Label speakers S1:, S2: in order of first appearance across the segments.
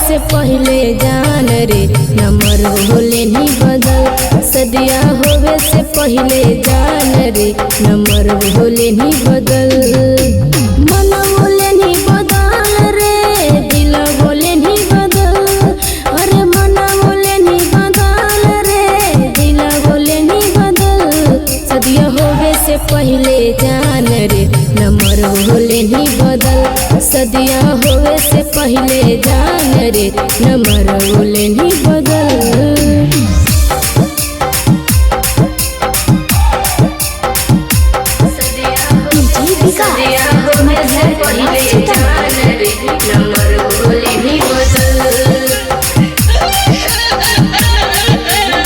S1: से पहले जान रे नंबर होले नी बदल। सदिया होवे से पहले जान रे नंबर होले नी बदल। मन बोले नी बदल रे दिल बोले नी बदल। अरे मन बोले नी बदल रे दिल बोले नी बदल। सदिया होवे से पहले जान रे नंबर होले नी बदल। सदिया होवे से पहले जान रे नंबर होले नी बदल।
S2: सदिया होवे से पहले जान रे नंबर होले नी बदल।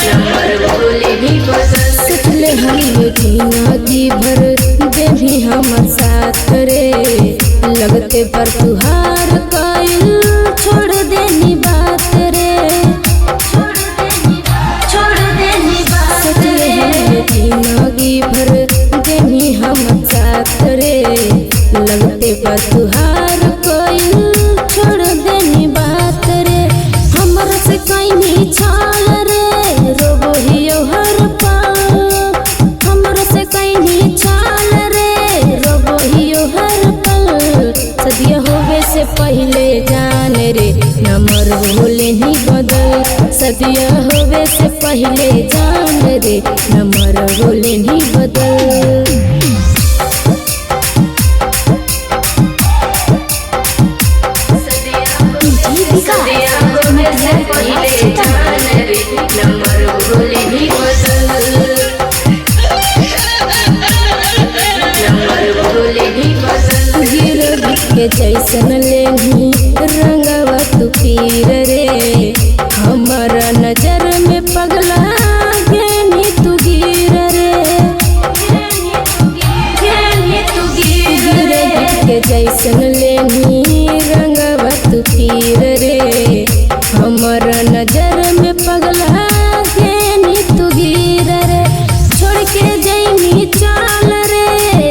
S2: नंबर होले नी बदल।
S1: सोचले हम जिंदगी भर देवी हमर साथ रे लगते पर तुहार कइल छोड़ देनी बात रे।
S2: छोड़ देनी बात
S1: सोचले
S2: रे।
S1: हम जिंदगी भर देवी हमर साथ रे लगते पर तुहार कइल छोड़ देनी बात रे। हमर से कइनी छाल रे रोबो हियो हर पल। हमर से कइनी छाल रे रोबो हियो हर पल। सदिया होवे से पहले जान रे नंबर होले नी बदल। सदिया होवे से पहले जान रे नंबर होले नी बदल।
S2: सदिया होवे से पहले जान रे नंबर होले नी बदल। नंबर होले नी बदल।
S1: गिर के जैसन लेनी रंगवा तू पीर रे हमारा नजर में पगला गेनी तू गिर रे।
S2: गेनी तू गिर
S1: गिर
S2: रे।
S1: के जैसन लेनी रंगवा तू पीर रे हमारा नजर में पगला गेनी तू गिर रे। छोड़ के जैनी चाल रे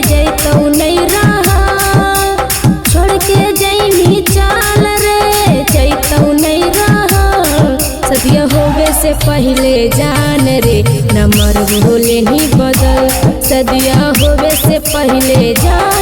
S1: जैतौ नहीं रहा। छोड़ के जैनी चाल रे जैतौ नहीं रहा। सदिया होवे से पहले जान रे नंबर होले नी बदल। सदिया होवे से पहले जान